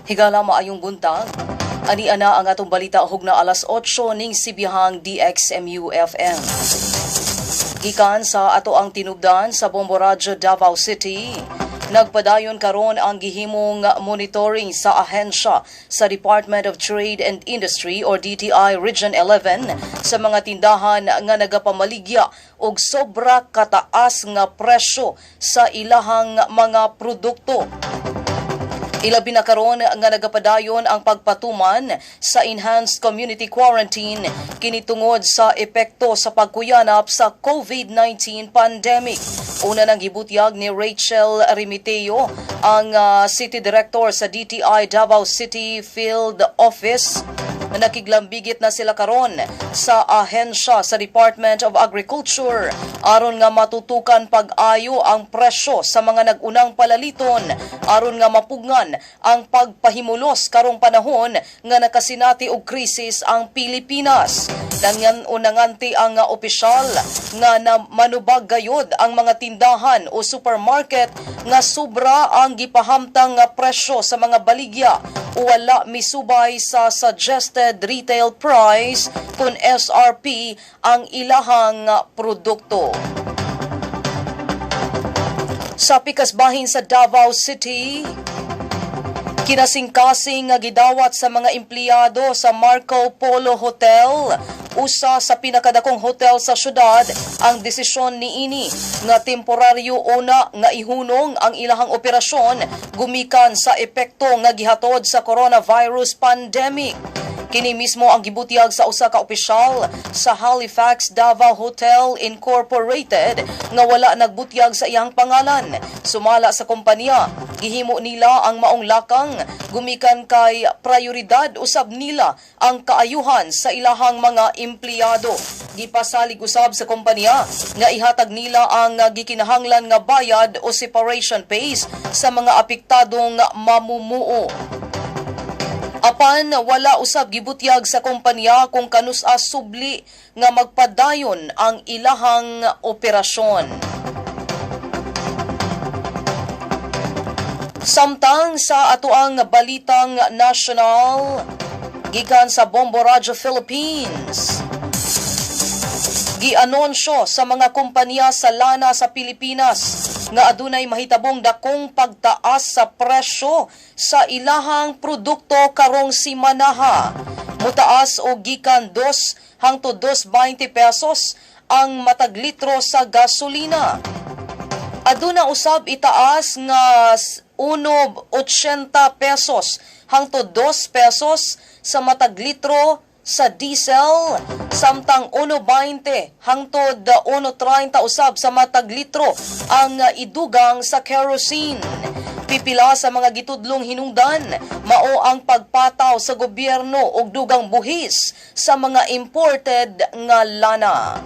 Higala, maayong buntag. Ani ana ang atong balita hugna alas 8 ning Sibihang DXMU FM. Gikan sa ato ang tinubdan sa Bombo Radyo Davao City, nagpadayon karon ang gihimong monitoring sa ahensya sa Department of Trade and Industry or DTI Region 11 sa mga tindahan nga nagapamaligya og sobra kataas nga presyo sa ilahang mga produkto. Ilabi na karon nga nagapadayon ang pagpatuman sa enhanced community quarantine kini tungod sa epekto sa pagkuyanap sa COVID-19 pandemic. Una nang gibutyag ni Rachel Rimiteo, ang City Director sa DTI Davao City Field Office, na nakiglambigit na sila karon sa ahensya sa Department of Agriculture aron nga matutukan pag-ayo ang presyo sa mga nag-unang palaliton aron nga mapugngan ang pagpahimulos karong panahon nga nakasinati og krisis ang Pilipinas. Dangan unanganti ang opisyal nga na manubag gayod ang mga tindahan o supermarket nga sobra ang gipahamtang nga presyo sa mga baligya o wala misubay sa suggested retail price kung SRP ang ilahang produkto. Sa pikas bahin sa Davao City, kinasingkasing nga gidawat sa mga empleyado sa Marco Polo Hotel, usa sa pinakadakong hotel sa syudad, ang desisyon niini nga temporaryo una nga ihunong ang ilahang operasyon gumikan sa epekto nga gihatod sa coronavirus pandemic. Kini mismo ang gibutyag sa usa ka opisyal sa Halifax Davao Hotel Incorporated nga wala nagbutyag sa iyang pangalan. Sumala sa kompanya, gihimo nila ang maong lakang gumikan kay prioridad usab nila ang kaayuhan sa ilahang mga empleyado. Gipasalig usab sa kompanya nga ihatag nila ang gikinahanglan nga bayad o separation pays sa mga apektadong mamumuo. Apan wala usab gibutyag sa kompanya kung kanus-a subli nga magpadayon ang ilahang operasyon. Samtang sa atoang balitang national, gikan sa Bombo Radyo Philippines, gianunsyo sa mga kompanya sa lana sa Pilipinas nga adunay mahitabong dakong pagtaas sa presyo sa ilahang produkto karong simanaha. Mutaas og gikan 2 hangtod 2.20 pesos ang matag litro sa gasolina. Aduna usab itaas nga 1.80 pesos hangtod 2 pesos sa matag litro sa diesel, samtang 1.20 hangtod 1.30 usab sa matag litro ang idugang sa kerosene. Pipila sa mga gitudlong hinungdan mao ang pagpataw sa gobyerno og dugang buhis sa mga imported nga lana.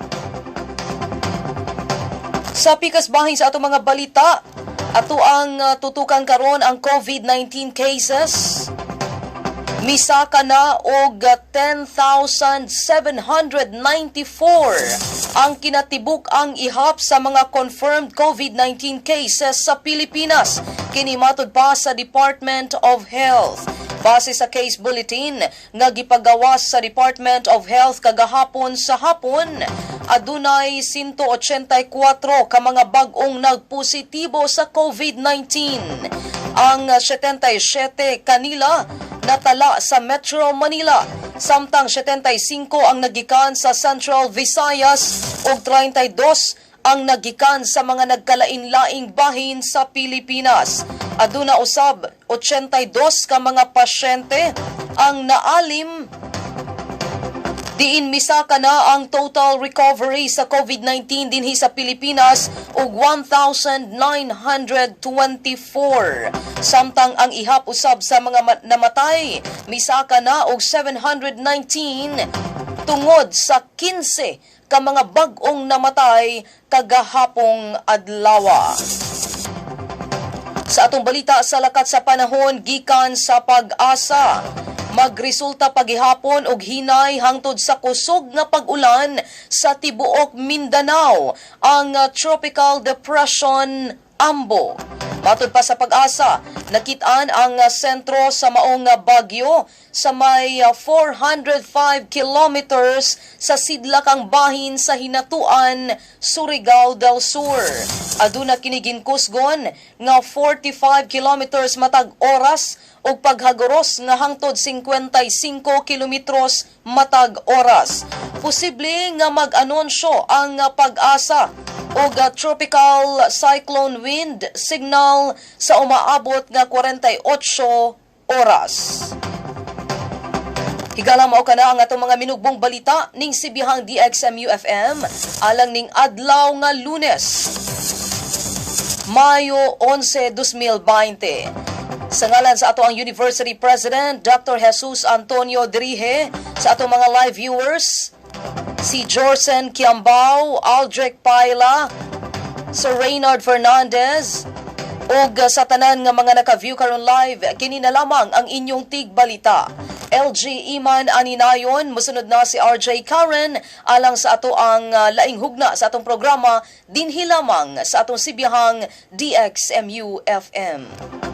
Sa pikas bahin sa atong mga balita, ato ang tutukan karon ang COVID-19 cases. Misaka na og 10,794 ang kinatibuk ang ihap sa mga confirmed COVID-19 cases sa Pilipinas. Kini matud pa sa Department of Health. Base sa case bulletin nga gipagawas sa Department of Health kagahapon sa hapon, adunay 184 ka mga bag-ong nagpositibo sa COVID-19. Ang 77 kanila natala sa Metro Manila, samtang 75 ang nagikan sa Central Visayas ug 32 ang nagikan sa mga nagkalain-laing bahin sa Pilipinas. Aduna usab 82 ka mga pasyente ang naalim, diin misaka na ang total recovery sa COVID-19 dinhi sa Pilipinas og 1,924. Samtang ang ihap usab sa mga namatay misaka na og 719 tungod sa 15 ka mga bag-ong namatay kagahapong adlaw. Sa atong balita sa lakat sa panahon gikan sa Pag-asa, magresulta paghihapon og hinay hangtod sa kusog nga pag-ulan sa tibuok Mindanao ang Tropical Depression Ambo. Matud pa sa Pag-asa, nakitaan ang sentro sa maong bagyo sa may 405 kilometers sa sidlakang bahin sa Hinatuan, Surigao del Sur. Aduna kini ginkusgon nga 45 kilometers matag oras ug paghaguros nga hangtod 55 kilometros matag oras. Posible nga mag-anunsyo ang Pag-asa og tropical cyclone wind signal sa umaabot nga 48 oras. Higala, mao kana ang atong mga minugbong balita ning sibihang DXMU FM alang ning adlaw nga Lunes, Mayo 11, 2020. Sa ngalan sa ato ang University President, Dr. Jesus Antonio Dirige, sa atong mga live viewers, si Jorsen Kiambao, Aldrich Paila, Sir Reynard Fernandez, ug sa tanan nga mga naka-view karon live, kini na lamang ang inyong tigbalita. LG Iman Aninayon, musunod na si RJ Karen alang sa ato ang laing hugna sa atong programa dinhi lamang sa atong sibihang DXMU FM.